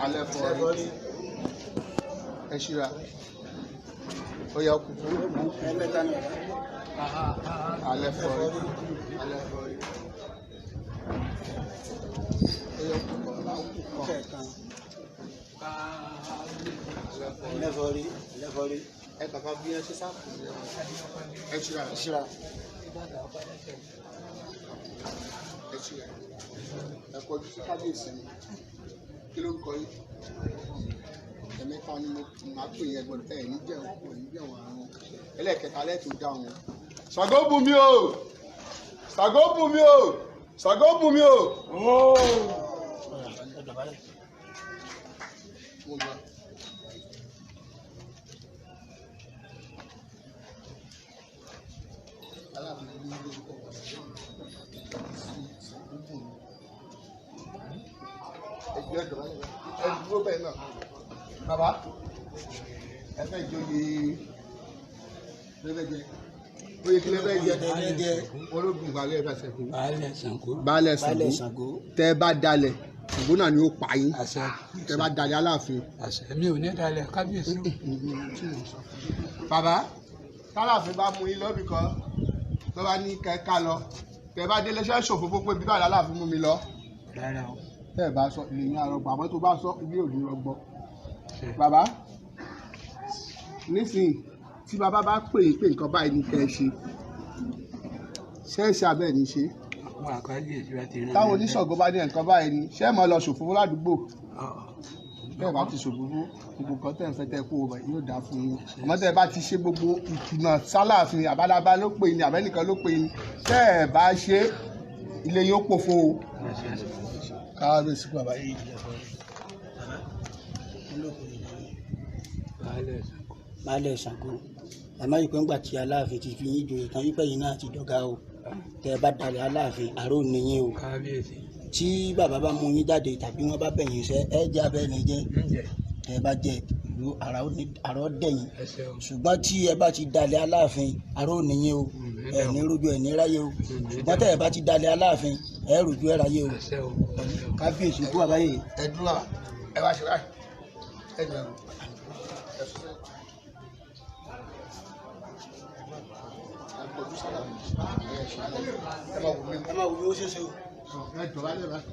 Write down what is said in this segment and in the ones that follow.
Alẹ́ fọ́rí. Ẹ ṣíra. Ó yá kúkú. Alẹ́ fọ́rí. Alẹ́ fọ́rí. Ó yá kúkú ọ̀la kúkú. Alẹ́ fọ́rí. Alẹ́ fọ́rí. Ẹ kàkà bí ẹ ṣe sáàpù ẹ ṣíra. Ẹ ṣíra. Ẹ ṣíra. Ẹ kọjú sí kábíyèsí ni. Kí ló ń kọ yín? Ẹ̀mẹ́ta ni mo máa pè yẹn gbọ́dọ̀ ẹ̀ ní jẹun kò ní jẹun àrùn. Ẹlẹ́ẹ̀kẹta lẹ́tọ̀ọ́ dáhùn. Ṣàngó bù mí o! Ṣàngó bù mí o! Ṣàngó bù mí o! Ẹ dọ̀bálẹ̀. Mo gbà. Aláàfin ní lórúkọ Ṣàngó bù mí. Ẹgbẹ́ ìdọ̀bálẹ̀ ẹ dúró bẹ́ẹ̀ náà. Bàbá ẹ fẹ́ joyè lẹ́fẹ̀ jẹ. Oyè kí lẹ́fẹ̀ jẹ? Lẹ́fẹ̀ jẹ. Ológun balẹ̀ ẹ fẹ́ sẹ́kù. Baálẹ̀ Ṣàngó. Baálẹ̀ Baálẹ̀ Ṣàngó. Ṣàngó. Tẹ́ bá dalẹ̀, Ṣàngó náà ni ó pa yín. Àṣẹ. Tẹ́ bá dalẹ̀ Aláàfin. Àṣẹ mi ò ní dalẹ̀ kábíyèsí o. Bàbá tálàfin bá mú yín lọ́bì kan tó bá ní kẹ́ka lọ. Tẹ́ bá délé ṣẹ́ ṣòfófó pé bíbá Aláàfin mú mi lọ. Rárá o. Tẹ́ bá sọ ilé yín àrọ̀gbọ̀ àmọ́ tó bá sọ ilé ò ní rọgbọ. Àṣẹ. Bàbá nísìnyí tí bàbá bá pè yín pé nǹkan báyìí ní kẹ́ ẹ ṣe ṣé ẹ ṣe abẹ́ ní ṣe Àwọn àkábíyèsí wa ti rán táwọn mi. oníṣàngó bá ní nǹkan báyìí ní ṣé ẹ máa lọ ṣòfófó ládùúgbò Ọ̀ tẹ́ ẹ bá ti ṣòfófó gbogbo nǹkan tẹ́ ẹ ń fẹ́ tẹ́ ẹ kó o bẹ̀ yóò dáa fún yín àmọ́ tẹ́ ẹ bá ti ṣe gbogbo ìtùnà sálàfin àbálábá ló pè ní àbẹ́nìkan ló pè ní tẹ́ ẹ bá ṣe ilé yóò pòfo o. àṣẹ. Kábíyèsí bàbá yìí. Baálẹ̀ Ṣàngó. Baálẹ̀ Ṣàngó. Ẹ má yìí pé ńgbà tí Aláàfin ti fi yín joyè tán yípẹ́ yìí náà ti dọ̀gá o. Tẹ́ ẹ bá dalẹ̀ Aláàfin, àrò nìyẹn o. Kábíyèsí. Tí bàbá bá mú yín jáde tàbí wọ́n bá bẹ̀ yín sẹ́, ẹ jẹ́ abẹ́ ni jẹ́. Ǹjẹ́ Tẹ́ ẹ bá jẹ ìlú àrò dẹ̀yìn. ẹ ṣeun. Ṣùgbọ́n tí ẹ bá ti dalẹ̀ Aláàfin, àrò nìyẹn o. Ẹ ní rojú ẹ ní ráyé o. Ṣùgbọ́n tẹ́ ẹ bá ti dalẹ̀ Aláàfin, ẹ rojú ẹ ráyé o. Àṣẹ o. Àṣẹ o. Kábíyèsí kú àbáyé. Ẹ dúró bàbá ẹ wá ṣe báyìí ẹ dúró ẹ sọ ẹ kọjú sálàmù ẹ ṣe alẹ́ ẹ máa wò mí. Ẹ máa wù mí ó ṣeéṣe o. Ẹ dọ̀bálẹ̀ báyìí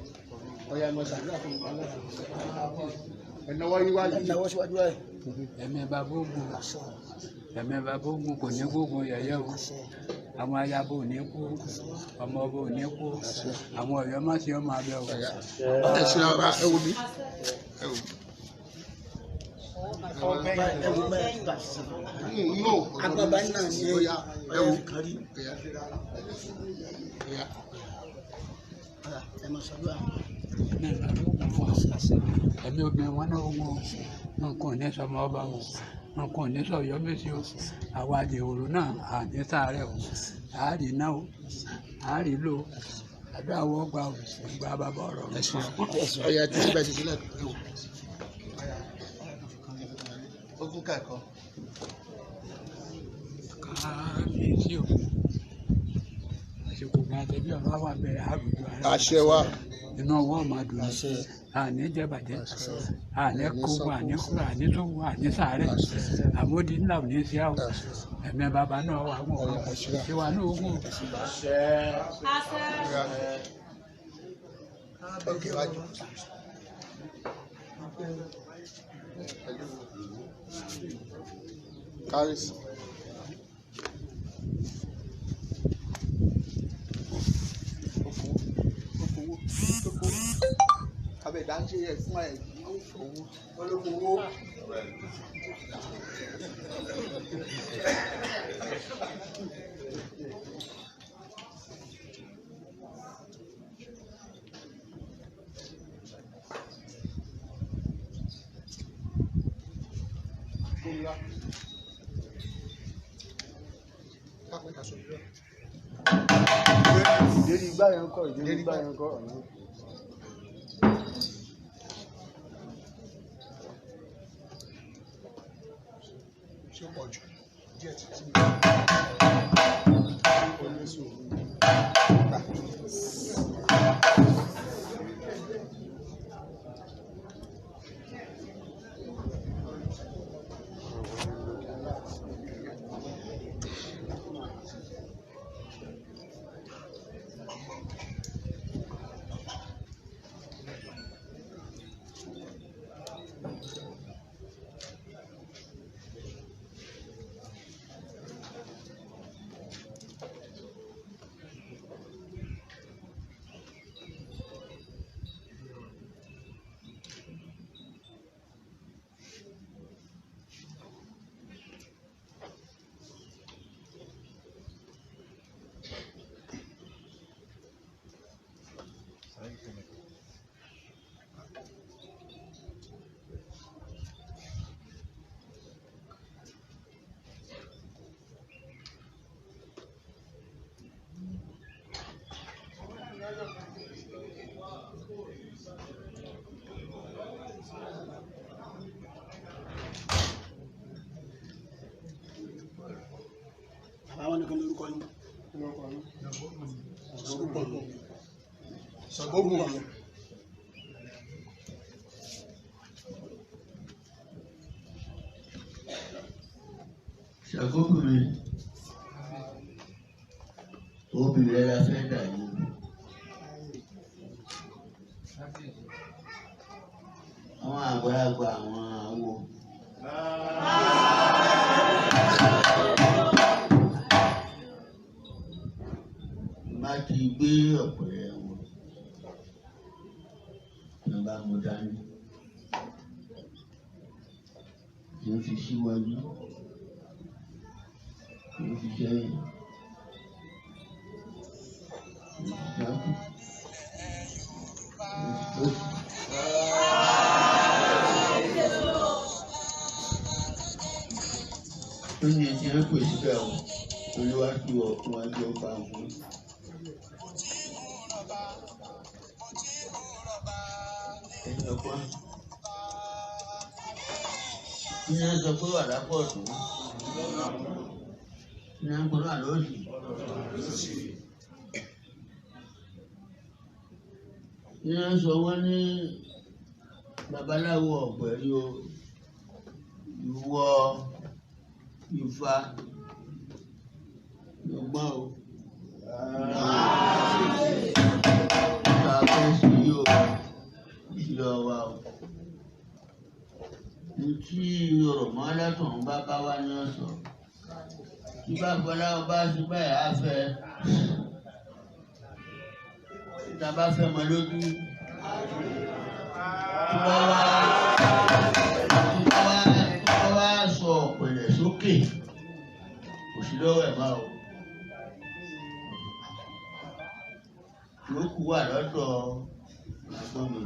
ọ̀yà ẹ máa ṣàdúrà fún mi ẹ náwó yín wá Ẹ náwó síwájú ẹ. Ẹ̀mí bàbá ogun. Ẹ̀mí bàbá ogun kò ní gbógun yẹ̀yẹ́ o. Àwọn ayaba ò ní kú. Ọmọ ọba ò ní kú. Àwọn Ọ̀yọ́ má ṣe ọmọ abẹ o. Ẹ ṣe ọba ẹ wò mí ẹ wò mí. Ẹ wò mẹ́rin gbà sí. No Agbábá náà ni ọ̀yà ẹ wò kárí. ọ̀yà ọ̀yà. Ẹ máa ṣàdúrà. Ẹ̀mí bàbá ogun fún wa. Ẹ̀mí obìnrin wọn náà ogun o. Nǹkan ò ní sọmọ ọba o. Nǹkan ò ní sọ Ọ̀yọ́ mèsì o. Àwa àdìhòrò náà àní sáré o. Àárí náà o. Àárí lò o. Àdúrà wọ́n gba o. Gba bàbá ọ̀rọ̀ mi. Ọ̀yà tí síbẹ̀ ti sílẹ̀ ẹ wò. Ó kún kẹ́kọ̀ọ́. Kábíyèsí o. Àsìkò gba tẹbí ọba wà bẹ̀rẹ̀ àrùjọ ara. Àṣẹ wa. Inú ọwọ́ máa dùn ní. Àní jẹ́bàjẹ́. Àní kógun, àní kúrò, àní tógun, àní sàárẹ̀. Àmódi ńlá ò ní sí àwọn. Ẹ̀mí bàbá náà wà wọ́n wọ́n. Ìwà náà ogun. Ok, wájú. Kárísì. Okòwò okòwò abẹ ìdáńṣe yẹ fún ẹ owó olókòwò. Gómìnà. Kápẹ́ ká sọ ìlú ẹ̀. Ìdérí igbá yẹn ń kọ́, ìdérí igbá yẹn ń kọ́ ọ̀nà. Ṣé ó pọ̀ jù? Díẹ̀ títí. Oníṣòwò. Gbà. Wọ́n ní kí lórúkọ yín. Ṣàngóbùnmi. Ṣàngóbùnmi, obìnrin la fẹ́ dà yìí. Àwọn àgbàlagbà àwọn awo. Má ti gbé ọ̀pẹ̀rẹ̀ wọn ní bá mo dání. Yóò fi síwájú, yóò fi sẹ́yìn, yóò fi sákò, yóò fi sósì. Ó ní ẹni ẹ pè síbẹ̀ o, olúwa tú ọ̀tún wájú ọba òun. Ẹ̀yin ọ̀pọ̀ ní ẹ sọ pé wà lápò ọ̀tún, ní ẹ ń gbọ́dọ̀ àlọ́ọ̀sì. Ní ẹ sọ wọ́n ní babaláwo ọ̀gbẹ̀rì o, ìwọ Ifá lọ́gbọ́n o. Ta fẹ́ sí o, ìlọ wa o. Ntí ọ̀rọ̀ mọ́ látọ̀hún bá bá wá ní ọ̀sọ̀. Tí bá Fọláwọ́ bá sí báyìí á fẹ́. Títa bá fẹ́ mọ lójú. Tí bá wá tí bá wá sọ ọ̀pẹ̀lẹ̀ sókè, kò sí lọ́wọ́ ẹ̀ máa o. Yòókù wà lọ́dọ̀ agbọ́nmi.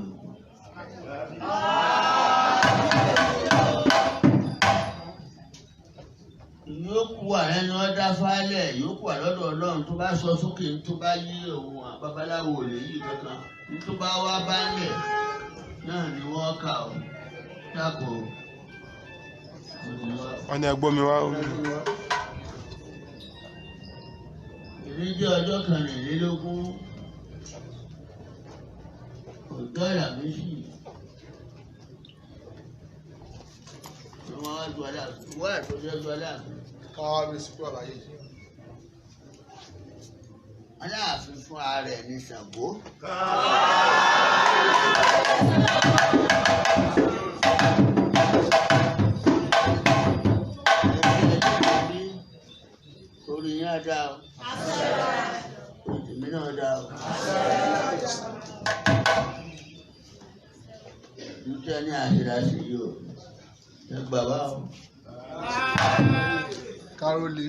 Yòókù wà lẹ́nu ọ̀dá fálẹ̀, yòókù wà lọ́dọ̀ Ọlọ́run tó bá sọ sókè tó bá yí òun babaláwo lè yí kankan tó bá wá bálẹ̀ náà ni wọ́n kà ó dákò. Wọ́n ní ẹgbọ́n mi wá. Èmi jẹ́ ọjọ́ kẹrìnlélógún ọjọ́ Àlàmísì ni wọ́n wá ju Aláàfin wọ́n àtúnṣe ju Aláàfin. Kábíyèsí kú àbáyé. Aláàfin fúnra rẹ̀ ní Ṣàngó. Orí yín á dá o. Orí tèmi náà dá o. Nítorí ní àṣíràṣì yìí o, ẹ gbà wá o. Kárólé.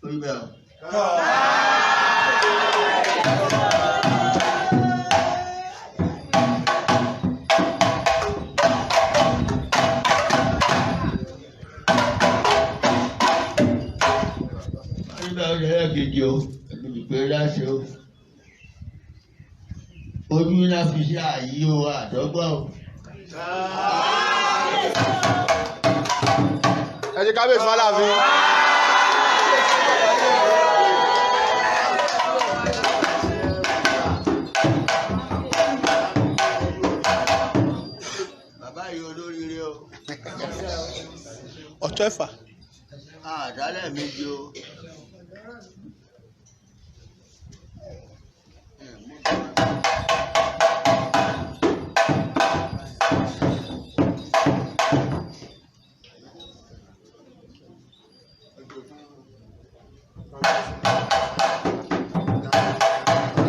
Orí bẹ́ẹ̀ o. Orí bẹ́ẹ̀ o ṣe ẹlẹ́kejì o, ẹ̀mí pé láṣẹ o. Ojú ńlá fi ṣe àyè o, àdọ́gbọ́n o. Ẹ ṣe kábíyèsí f'Aláàfin. Bàbá yìí olóríire o. Ọ̀tún ẹ̀fà. Àdálẹ̀ méje o.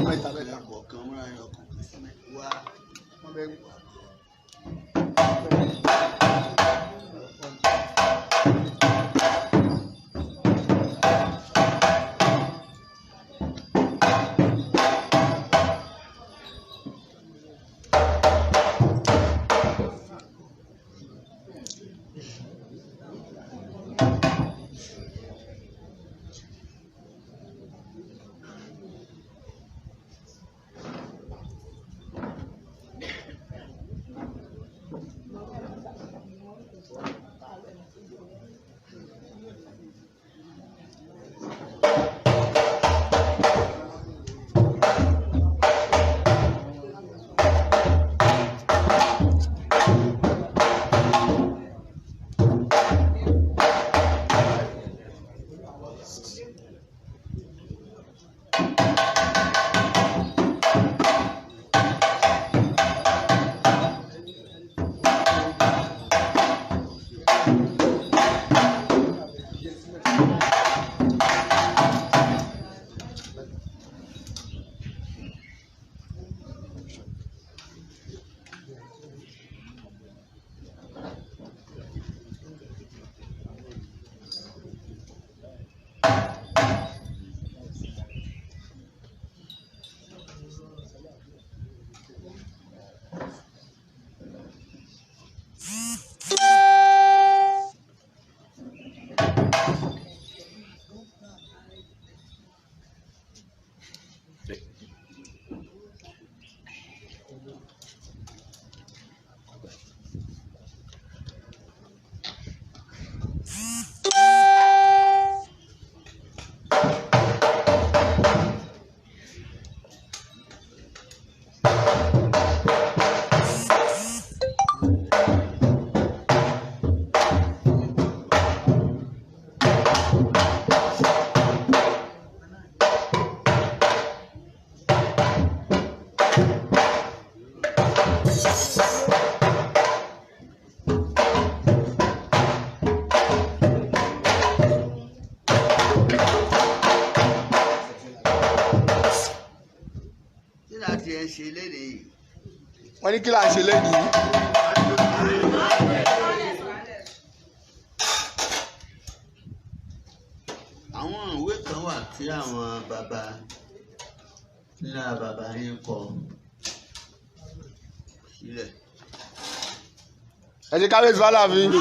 Mẹ́ta mẹ́ta. Kọ̀ọ̀kan múra yọ kọ̀ọ̀kan wá. Wọ́n bẹ Wọ́n ní kí là ń ṣe lẹ́nìí. Àwọn ìwé kan wà tí àwọn baba ńlá baba yín kọ sílẹ̀. Ẹ ṣe kábíyèsí f'Aláàfin. Mo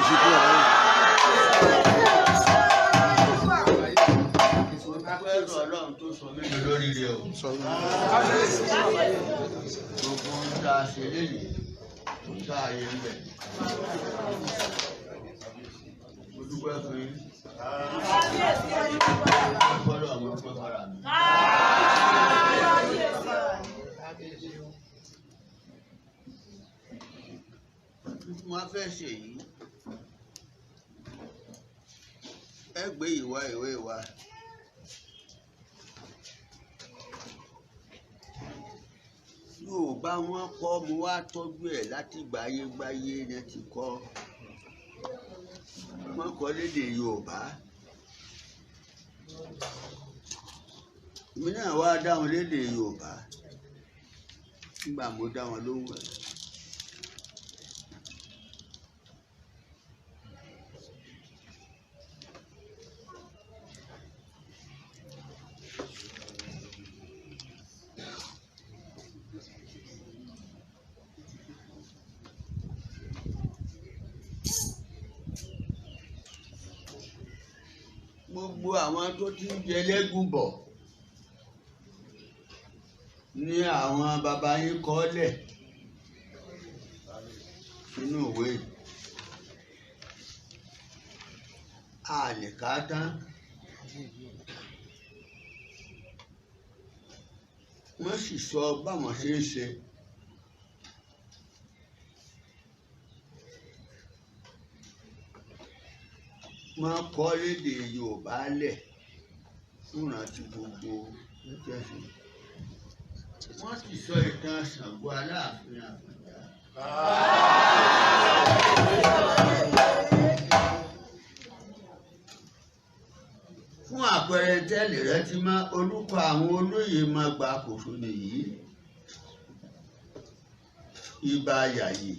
dúpẹ́ lọ́dọ̀ Ọlọ́run tó sọ mí lórí rẹ̀ o. Gbogbo ohun tá a ṣe lénìí kò sáàyè ń bẹ̀. Mo dúpẹ́ fún yín. Mo dúpẹ́ lọ́wọ́ mo dúpẹ́ fara mi. Tí mo fẹ́ ṣe yìí, ẹ gbé ìwà ìwé wa. Yorùbá wọn kọ́, mo wá tọ́jú ẹ̀ láti gbáyégbáyé ni ti kọ́. Wọ́n kọ́ lédè Yorùbá. Èmi náà wá dá wọn lédè Yorùbá nígbà mo dá wọn lóhùn ẹ̀. Gbogbo àwọn tó ti ń jẹ lẹ́gùn bọ̀ ní àwọn baba yín kọ́lẹ̀ sínú ìwé yìí. A lè kà á tán. Wọ́n sì sọ báwọn ṣe ń ṣe. Wọ́n kọ́ lédè Yorùbá lẹ̀ fúnra ti gbogbo jẹ́sìn. Wọ́n sì sọ ìtàn Ṣàngó Aláàfin Àfọ̀njá. Fún àpẹẹrẹ tẹ́lẹ̀ rẹ ti mọ orúkọ àwọn olóyè máa gba kòso nìyí. Ibà Yàyì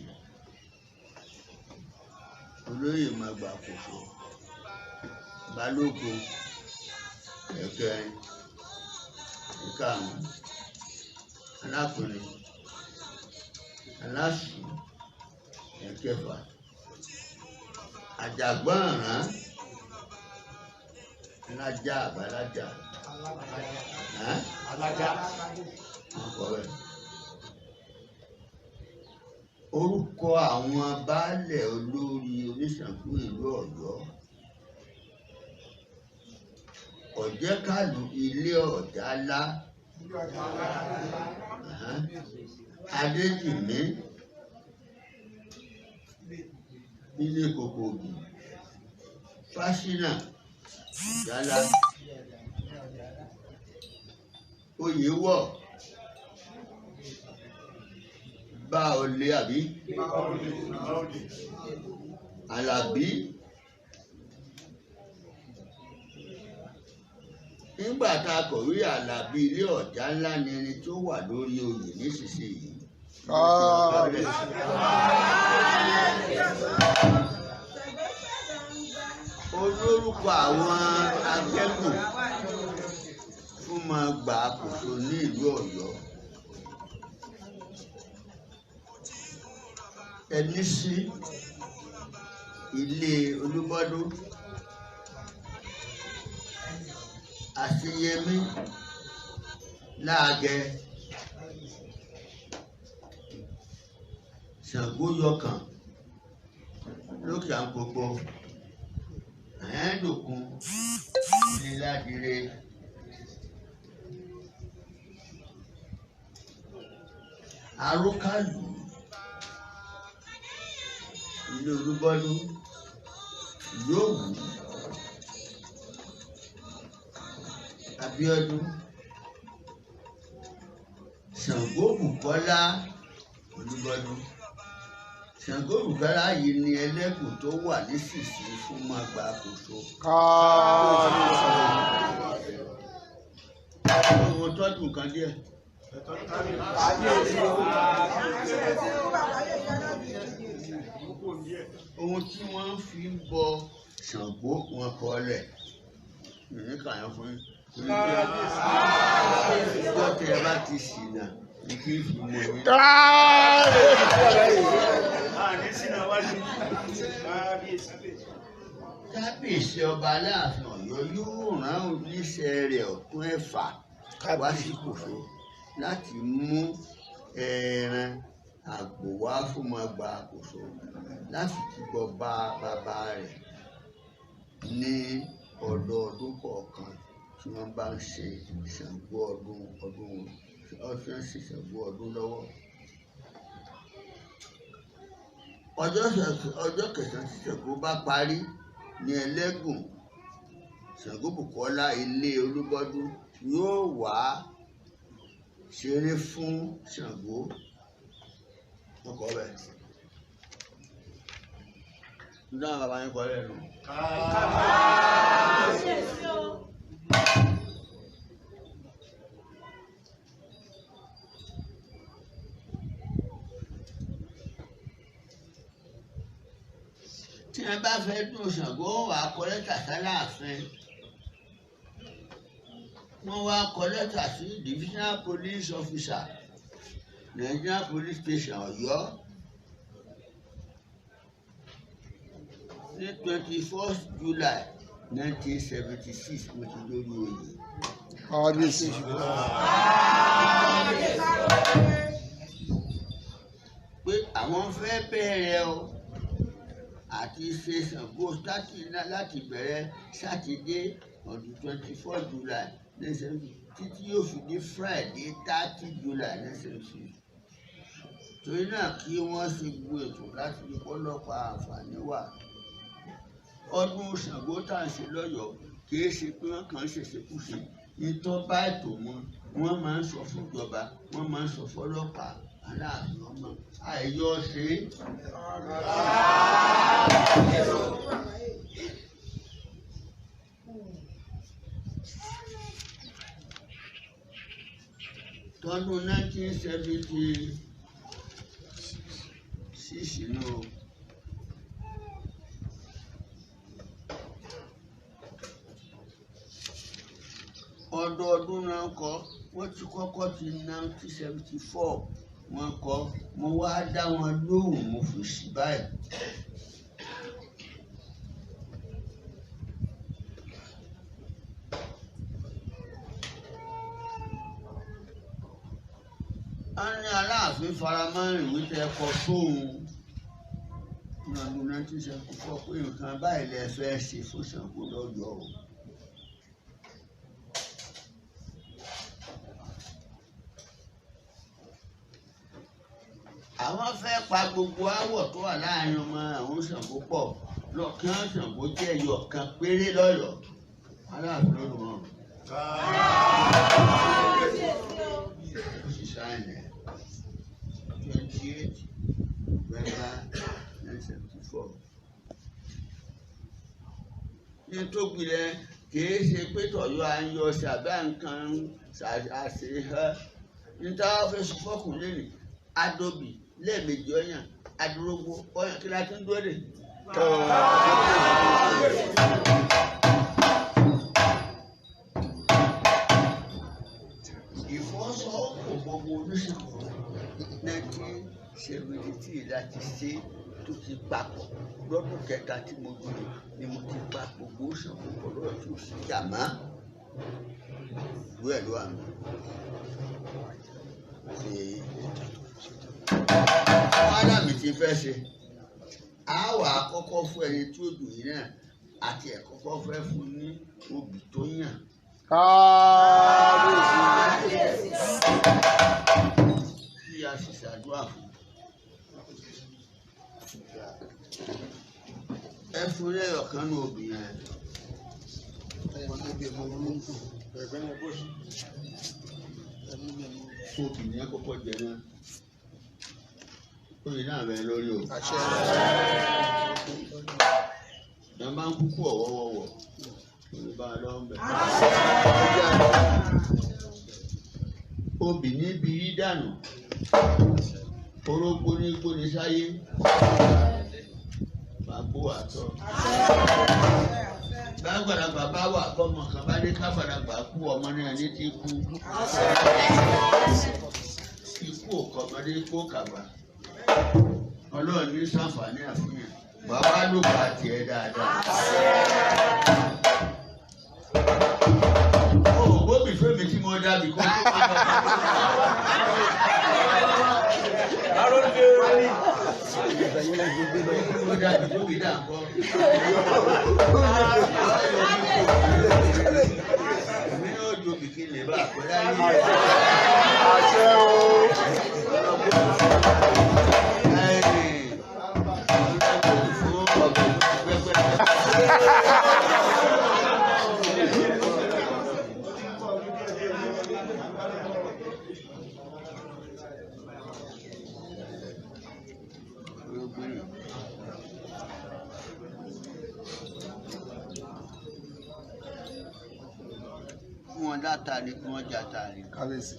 olóyè máa gba kòso. Balógun ẹ̀kẹrin ìkarùn-ún alákùnrin aláṣù ẹ̀kẹfà àjàgbọ́nrán alájà àbálájà Alájà. wọn kọ bẹ́ẹ̀. Orúkọ àwọn baálẹ̀ olórí oníṣàngó ìlú Ọ̀yọ́ Ọ̀jẹ̀kálù ilé Ọ̀jálá Adéjìmí ilé Kòkògì Fáṣínà Ọ̀jálá Oyèwọ̀ bá olè àbí Àlàbí. Nígbà tá a kọ̀wé Àlàbí ilé ọ̀já ńlá ni ẹni tó wà lórí oyè nísinsìnyí. Olórúkọ àwọn akẹ́kọ̀ọ́ fún máa gba àkóso ní ìlú Ọ̀yọ́. Ẹni sí ilé Olúbọ́dún. Àṣeyẹmí Láàgẹ Ṣàngóyọkàn lókè àpòpọ̀ Àyándòkun Níládìrẹ Arókàlù ilé Olúbọ́dún Yòówù Abíọ́dún Ṣàngó Bùkọ́lá Olúbọ́dún. Ṣàngó Bùkọ́lá yìí ni ẹlẹ́kùn tó wà nísinsìnyí fún máa gba àkóso. Mo tọ́jú nǹkan díẹ̀. Ohun tí wọ́n fi ń bọ Ṣàngó wọn kọ́ lẹ̀ ní kàyàn fún yín. Ìjọ tẹ ẹ bá ti ṣìnà ní kí n fi mọ yín. Kábíyèsí ọba Aláàfin Ọ̀yọ́ yóò rán oníṣẹ́ rẹ̀ ọ̀tún ẹ̀fà wá sí Kòso láti mú ẹran àgbò wá fún ọgbà Kòso láti túbọ̀ bá bàbá rẹ̀ ní ọdọọdún kọ̀ọ̀kan tí wọ́n bá ń ṣe Ṣàngó ọdún ọdún ọdún ṣe Ṣàngó ọdún lọ́wọ́. Ọjọ́ kẹsàn-án tí Ṣàngó bá parí ní Ẹlẹ́gùn, Ṣàngó Bùkọ́lá ilé Olúbọ́dún yóò wá ṣeré fún Ṣàngó. Wọ́n kọ́ bẹ́ẹ̀. Nígbà bàbá yín kọ́ lẹ́nu. Tí ẹ bá fẹ́ dùn Ṣàngó, wà á kọ lẹ́tà sáláàfin. Wọ́n wá kọ lẹ́tà sí divisional police officer, Nigerian Police Station Ọ̀yọ́ ní 21 July 1976. Mo ti lórí oyè. Kábíyèsí. Pé àwọn fẹ́ bẹ̀rẹ̀ o àti ṣe Ṣàngó láti bẹ̀rẹ̀ sátidé ọdún 24 July 1970 títí yóò fi di Friday 30 July 1976. Torí náà kí wọ́n ṣe gbogbo ètò láti fi kọ́lọ́pàá àǹfààní wà. Ọdún Ṣàngó tá à ń ṣe lọ́yọ̀ọ́ kìí ṣe pé wọ́n kàn ń ṣèṣekúṣe ìtọ́ bá ètò mu. Wọ́n máa ń sọ fún ìjọba, wọ́n máa ń sọ fọlọ́pàá, Aláàfin ọmọ àìyọ́ ṣe é. Tọdún 1976 nù o. Ọdọọdún náà kọ wọ́n ti kọ́kọ́ ti 1974 wọ́n kọ, mo wá dá wọn lóhùn, mo fi sí báyìí. A ní Aláàfin faramọ́ ìwé tẹ kọ sóhun ní ọdún 1974 pé nǹkan báyìí lẹ fẹ́ ṣe fún Ṣàngó lọ́yọ̀ọ́ o. Àwọn fẹ́ pa gbogbo aáwọ̀ tó wà láàrin ọmọ àwọn Ṣàngó pọ̀ lọ́kàn, Ṣàngó jẹ́ ẹyọ kan péré lọ́yọ̀ọ́. Aláàfin ló lù wọ́n. Ó sì sign ẹ̀ 28 November 1974. Ní tó gbilẹ̀ kìí ṣe pé tọ̀yọ́ à ń yọ ṣàbẹ́ nǹkan àṣe ẹ́ níta fẹ́ sọ fọkùnrin lẹ́nu adóbì lẹ́ẹ̀mejì ọ̀yàn adúrógbó ọ̀yàn kí la ti ń dúró dè. Ìfọwọ́sowọ́pọ̀ gbogbo oníṣègùn 1973 láti ṣe tó ti papọ̀. Lọ́dún kẹta tí mo dúró ni mo ti pa gbogbo Ṣàngó pọ̀ lọ́rọ̀ tí ó sì jà mọ́ ìlú ẹ̀ ló wà mí. Wàhálà mi ti fẹ́ ṣe á wà á kọ́kọ́ fún ẹni tí ó dùn yìí náà àti ẹ̀kọ́kọ́ fẹ́ fún ní obì tó yàn. Kábíyèsí. Kí a sì ṣàdúrà fún ẹ fún lẹ́yọ̀ kan ní obì yẹn. Obì yẹn kọ́kọ́ jẹ náà, oyè náà bẹ lórí o. Àṣẹ. Nàbà ń kúkú ọ̀wọ́wọ́wọ́ olùbá lọ́nbẹ̀. Obì níbi yí dànù, orógbó ní gbóni sáyé. Wàá gbó àtọ̀. Bàgbàlagbà bá wà bọ́mọ kan bá ní kágbàlagbà kú ọmọ náà ní ti kú. Ikú òkọ̀mọdé ikú òkàgbà. Ọlọ́run ní sàǹfààní àfihàn. Bàbá ló bá tiẹ̀ dáadáa. Ó gbóbi fẹ́mi tí mo dábì kó tó bá bá. Mo dábì tóbi dà kọ́. Èmi yóò jobi kí n lè bá àpẹ́ láyé. Àṣẹ o. Wọ́n dáta ni kí wọ́n jata ni. Kábíyèsí.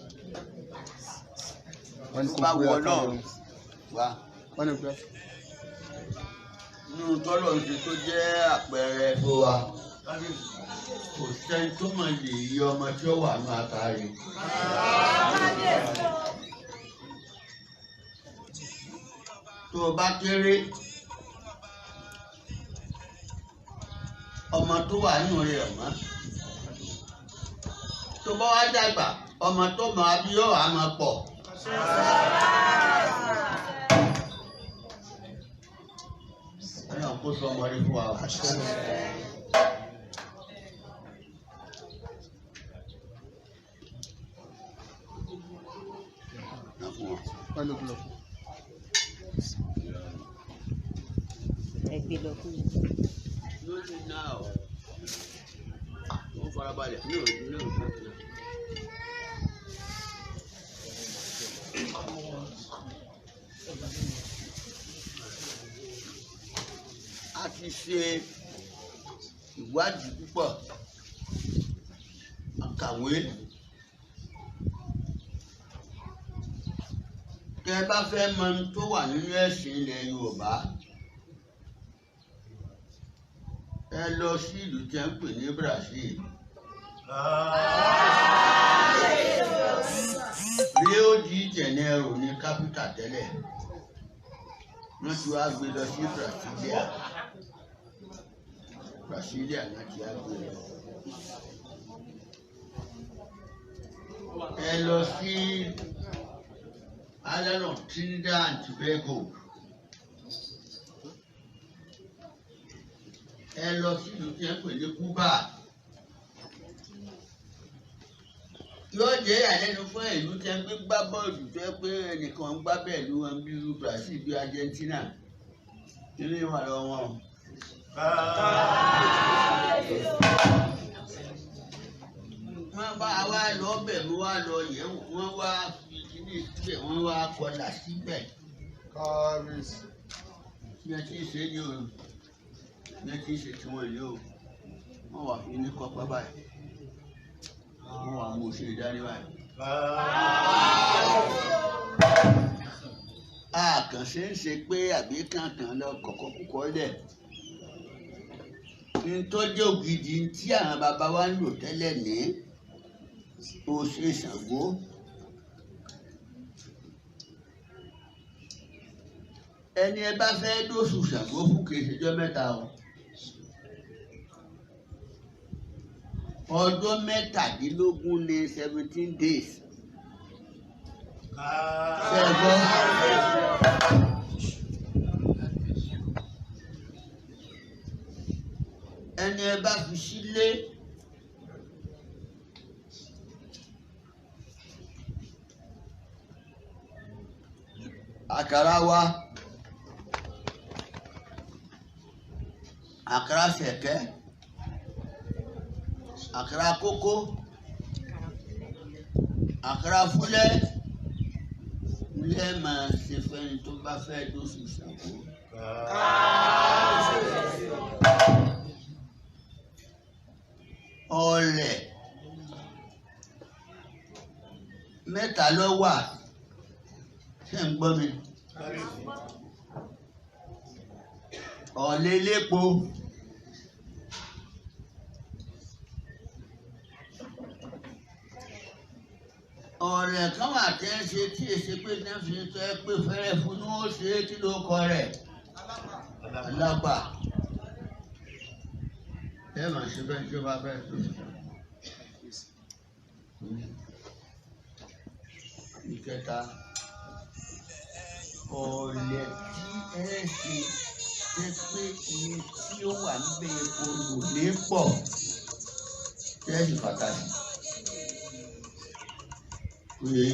Wọ́n ní Tó kó bá gbé wọ ata náà lọ. wá. Wọ́n ní gbé. Nínú tọ́lọ̀ ń ṣe tó jẹ́ àpẹẹrẹ fún wa. Kò sẹ́ni tó mọ̀ lè yí ọmọ tí ó wà ní àtàrí. Tó o bá kéré, ọmọ tó wà nínú rẹ̀ mọ́. Tó bá wá dàgbà, ọmọ tó mọ̀ á bí yóò wá máa pọ̀. Ọlọ́run kó sọ ọmọdé fún wa o. Wọ́n ní gbé lọ. Ẹ gbé lọ fún mi. Lórí náà o, wọ́n farabalẹ̀ ní òdu ní òdu. A ti ṣe ìwádìí púpọ̀, a kàwé. Tẹ́ ẹ bá fẹ́ mọ ohun tó wà nínú ẹ̀sìn ilẹ̀ Yorùbá, ẹ lọ sí ìlú tí a ń pè ní Brazil. Rio de Janeiro ní kápítà tẹ́lẹ̀. Wọ́n ti wá gbé lọ sí Brasilia. Brasilia náà ti wá gbé lọ. Ẹ lọ sí island of Trinidad and Tobago. Ẹ lọ sí ìlú tí wọ́n pè ní Cuba. Yóò jẹ́ ìyàlẹ́nu fún ìlú tí wọ́n gbé gbá bọ́ọ̀lù tó yẹ pé ẹnìkan ń gbá bẹ́ẹ̀ ló wọn bí irú Brazil bí Argentina. Ilé wà lọ́wọ́ wọn. Wọ́n bá wa lọ bẹ̀ mú wa lọ yẹ̀ wò, wọ́n wá fi kíní síbẹ̀, wọ́n wá kọlà síbẹ̀. Kábíyèsí. Bí wọ́n ti ń ṣe ní o, bí wọ́n ti ń ṣe tiwọn ní o, wọ́n wà fi ní kọ́pá báyìí. Wọ́n wà mú oṣù ìdání báyìí. A kàn ṣe ń ṣe pé àbí kankan lọ kọ̀kọ́ kúkọ́ lẹ̀. Ntọ́jú ògidì tí àwọn bàbá wa ń lò tẹ́lẹ̀ ní oṣù Ṣàngó. Ẹni ẹ bá fẹ́ dóṣù Ṣàngó fún kìí ṣèjọ́ mẹ́ta o. Ọjọ́ 17 ní 17 days. Ṣé ẹ gbọ́? Ẹni ẹ bá fi sílé àkàrà wa, àkàrà ṣẹ̀kẹ́, àkàrà kókó, àkàrà fúlẹ́ lẹ́ẹ̀ máa ṣe fẹ́ni tó bá fẹ́ dóṣù Ṣàngó. Ọlẹ̀ mẹ́ta ló wà, ṣé ń gbọ́ mi? Ọ̀lẹ́lẹ́po. Ọ̀rẹ́ kan wà tẹ́ ẹ ṣe tí èsì pé náà fi sọ ẹ pé fẹ́rẹ́ fún ní ó ṣe é kí ló kọ rẹ̀ alágbà. Ẹ máa ṣe bẹ́ẹ̀ tí ó bá bẹ́ẹ̀ tó ṣe. Ìkẹta, ọ̀lẹ̀ tí ẹ ṣe ṣe pé iye tí ó wà níbẹ̀ epo lò ní pọ̀ tẹ́sí pàtàkì. Oye.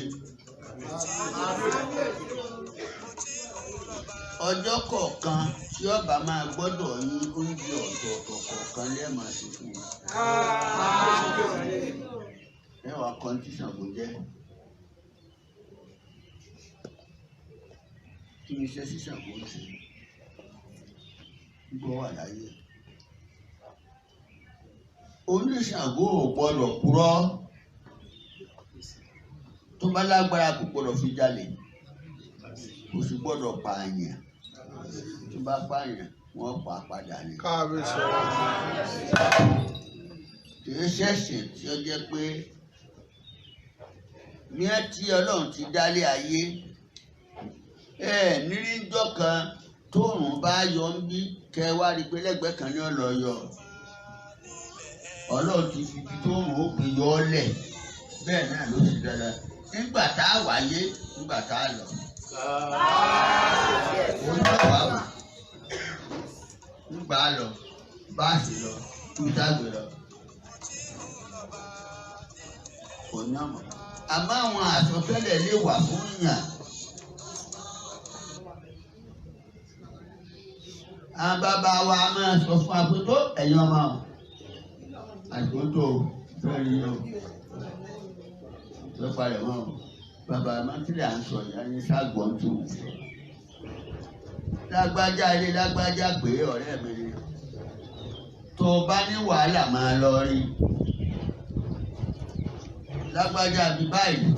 Ọjọ́ kọ̀ọ̀kan tí ọba máa gbọ́dọ̀ yín oúnjẹ ọ̀tọ̀ọ̀tọ̀ kọ̀ọ̀kan lẹ́ẹ̀máa ṣe fún un. Ẹ wàá kan tí Ṣàngó jẹ́. Kí ni iṣẹ́ sí Ṣàngó ń ṣe? Gbọ́ wà láyé. Oníṣàngó ò gbọ́dọ̀ purọ́. Tó bá lágbára kò gbọ́dọ̀ fi jalè. Kò sì gbọ́dọ̀ pààyàn. Tó bá pààyàn, wọ́n pa padà ni. Kì í ṣẹ̀sìn tí ó jẹ́ pé ní ẹ tí Ọlọ́run ti dálé ayé. Ẹ níríjọ́ kan tóòrùn bá yọ ń bí kẹ wá rí i pé lẹ́gbẹ̀ẹ́ kan ní ọ̀lọ́ yọ. Ọlọ́run ti fi ibi tóòrùn ó gbé yọ ọ́ lẹ̀. Bẹ́ẹ̀ náà ló sì dára. Nígbà tá a wáyé, nígbà tá a lọ. Òun náà wà wò. Nígbà á lọ, bá a sì lọ, níbi tá a gbé lọ. Kò ní ọmọ. Àmọ́ àwọn àsọtẹ́lẹ̀ lè wà fún yàn. Àwọn bàbá wa máa sọ fún wa pé tó ẹ̀yin ọmọ o. Àsìkò tó o fẹ́ rí o. Tó palẹ̀ mọ́ o. Bàbá Mátìlẹ̀ à ń sọ ìyá ní ságbọ́n tó o. Lágbájá ilé lágbájá pé ọ̀rẹ́ mi ni. Tó o bá ní wàhálà máa lọ rí. Lágbájá bí báyìí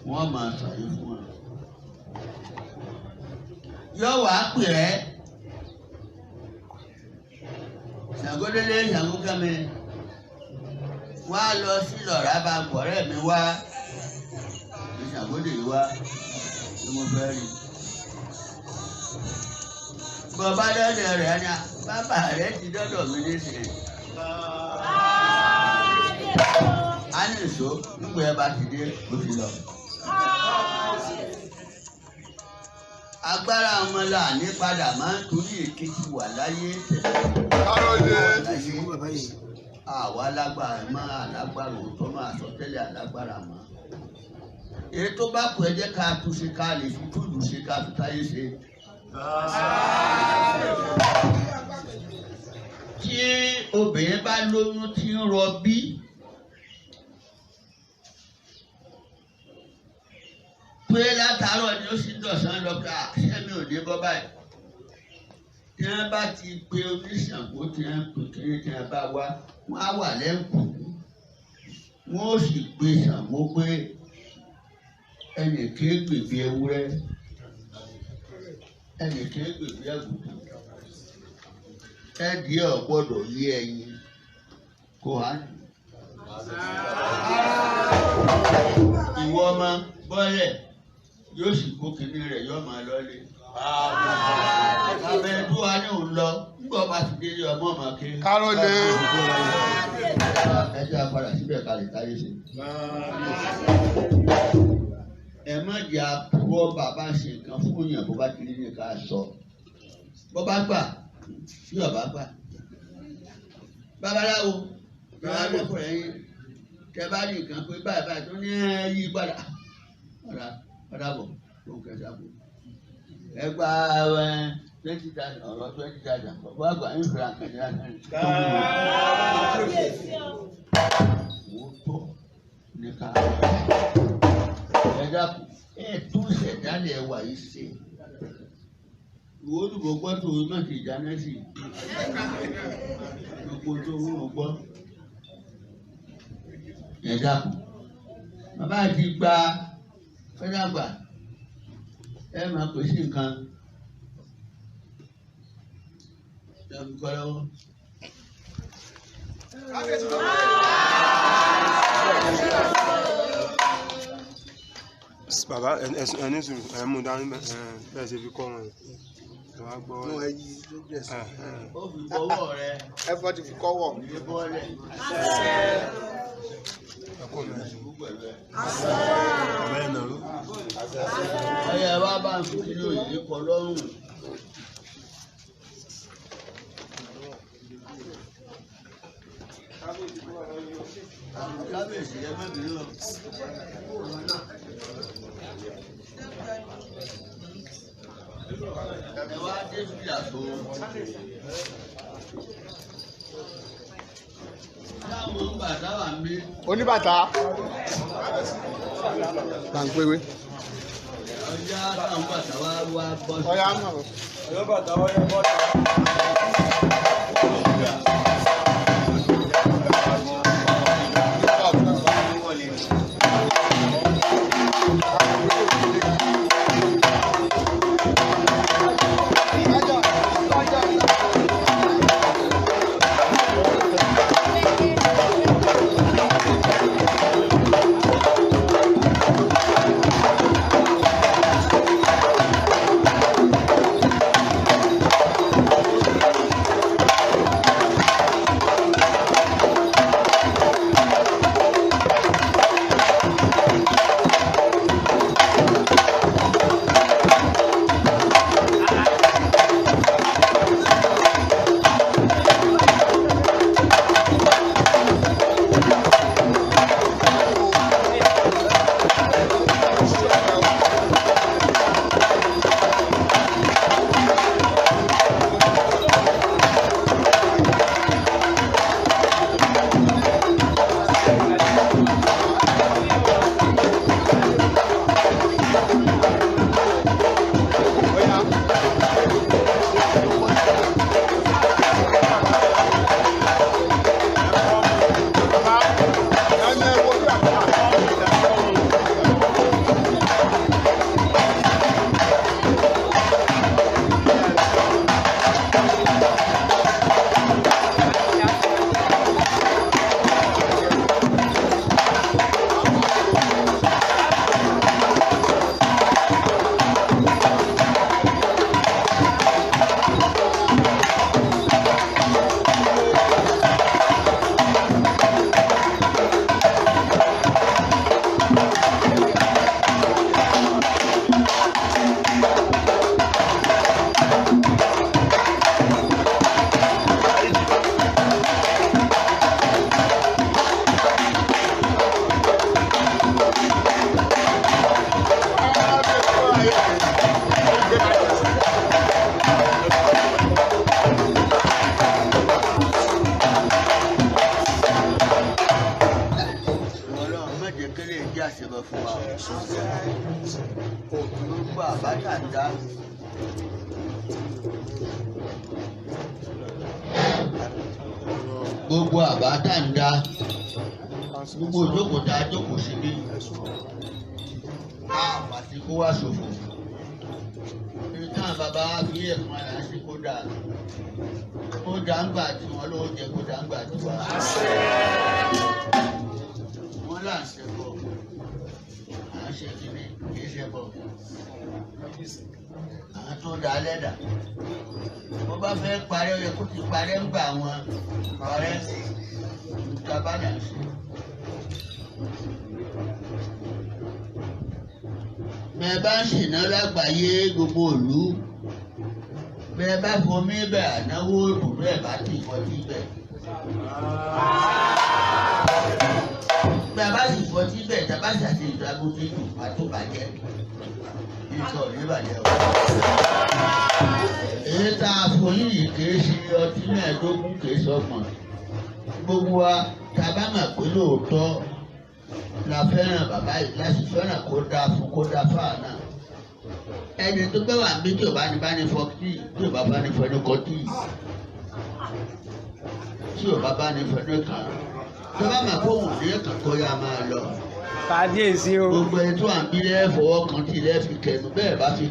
wọ́n máa ṣàyè fún wa. Yóò wá pè ẹ́. Ṣàngódélé Ṣàngókẹ́mi wá lọ sí lọ́ra bá gbọ̀rẹ́ mi wá ní Ṣàngódé yìí wá ní mo fẹ́ rí. Bàbá dọ́dọ̀ rẹ̀ ni bàbá rẹ̀ ti dọ́dọ̀ mi nísìnyí. A ní ìṣó nígbà yẹn bá ti dé ó ti lọ. Agbára ọmọ là ní padà máa ń torí èké ti wà láyé tẹ̀lé. Àwa lágbára máa lágbára òótọ́ máa sọ tẹ́lẹ̀ alágbára mọ́. Èyí tó bá kù ẹ jẹ́ ká tún ṣe ká lè fi túlù ṣe ká fi táyé ṣe. Tí obìnrin bá lóyún tí ń rọbí. Pé látàárọ̀ ni ó sì ń dọ̀sán lọ pé àṣẹ mi ò dé bọ́ báyìí. Tí wọ́n bá ti pe oníṣàngó tí wọ́n pè kiri tí wọ́n bá wá, wọ́n á wà lẹ́ǹkùn. Wọ́n ó sì pe Ṣàngó pé ẹnì kéègbè bí ewúrẹ́, ẹnì kéègbè bí àgùntàn. Ẹ̀dìẹ ò gbọ́dọ̀ yé ẹyin kó há ní. Ìwọ ọmọ bọ́lẹ̀ yóò sì kó kinní rẹ̀ yóò máa lọ́lé. Abẹ tó wà ní òun lọ, nígbà bá ti délé ọmọ ọmọ kiri. Kárólé. Ẹ jẹ́ apàdà síbẹ̀ kalẹ̀ táyé ṣe. Ẹ má jẹ́ àpúrọ́ bàbá ṣe nǹkan fún yàn bó bá ti rí ní ká sọ. Bó bá gbà, bí ọ̀bá gbà. Babaláwo, bàbá lọ́kọ̀ ẹ̀yìn. Tẹ bá ní nǹkan pé báyìí báyìí tó ní ẹ yí padà. Ọ̀dà ọ̀dà bọ̀, tó ń kẹsà bọ̀. Ẹ gba 20,000 ọ̀rọ̀ 20,000 bọ́ àgbà ń fura kẹ̀kẹ́ náà. Wọ́n tọ̀ ní ká. Ẹ dákun, ẹ tún ṣẹ̀dálẹ̀ wà yìí ṣe. Ìwọ olùkọ́ gbọ́ tó o má ti dáná sí i. Gbogbo tó o wọ́n gbọ́. Ẹ dákun. Bàbá ti gba fẹ́dà gbà. Ẹ máa pèsè nǹkan. Ẹ fi kọ́ lọ́wọ́. Bàbá ẹni sùn ẹ mú dání bẹ́ẹ̀ ṣe fi kọ́ wọn yẹn. Ẹ wá gbọ́. Nú ẹ yí lójú ẹsẹ̀. Ó fi bọ́wọ́ rẹ. Ẹ fọ́ ti fi kọ́wọ́. Ní bọ́ọ̀lẹ̀. Ẹ kó mi. Bàbá ẹ̀ nàró. Ọyẹ wa bá ń fi kílò yìí kọ lọ́rùn. Kábíyèsí ẹ má bínú o. Ẹ wá dé fìlà tó. Táwọn ń bà táwà ń bí. Oníbàtà. Gbàǹpéwé. Ọjà táwọn bàtà wá wá bọ́ sí. Ọ̀yá mọ̀. Ọlọ́run má jẹ́ kí lè jẹ́ àṣebọ fún wa. Gbogbo àbáta ń dá. Gbogbo àbáta ń dá. Gbogbo ìjókòó tá a jókòó síbí. A pàṣẹ kó wá ṣòfò. Ibi táwọn bàbá wa fi ẹ̀kan ara sí kó dáa. Kó dáa ń gbà tí wọn lówó jẹ kó dáa ń gbà tí wa. Wọ́n là ń ṣẹbọ, à ń ṣe kíní, kì í ṣẹbọ. Àwọn tó dá lẹ́dà. Bó bá fẹ́ parẹ́, ó yẹ kó ti parẹ́ ń gbà wọn. Parẹ́ nǹkan bá là ń ṣe. Bẹ́ẹ̀ bá ń ṣìná lágbàáyé gbogbo ìlú. Bẹ́ẹ̀ bá fomi bẹ̀ ànáwó òdùn bẹ́ẹ̀ bá tì fọtí bẹ̀. Bí a bá sì fọtí bẹ̀ tá a bá ṣàṣe ìdágún tí ìlú bá tó bàjẹ́. Nǹkan ò ní bàjẹ́ o. Èyí tá a fún yín yìí kì í ṣe ọtí 25, kì í ṣọgbọ̀n. Gbogbo wa tá a bá mọ̀ pé lóòótọ́ la fẹ́ràn bàbá yìí, la sì fẹ́ràn kó dáa fún kó dáa fáà náà. Ẹni tó bá wà níbi tí ò bá ní bá ní fọ tíì, tí ò bá bá ní fẹnu kọ tíì, tí ò bá bá ní fẹnu kàn án, tó bá mọ̀ pé òun ò ní kàn kó yá máa lọ. Kábíyèsí o. Gbogbo ẹni tó wà ń bí lẹ́ fọwọ́ kan tí lẹ́ fi kẹnu bẹ́ẹ̀ bá fi.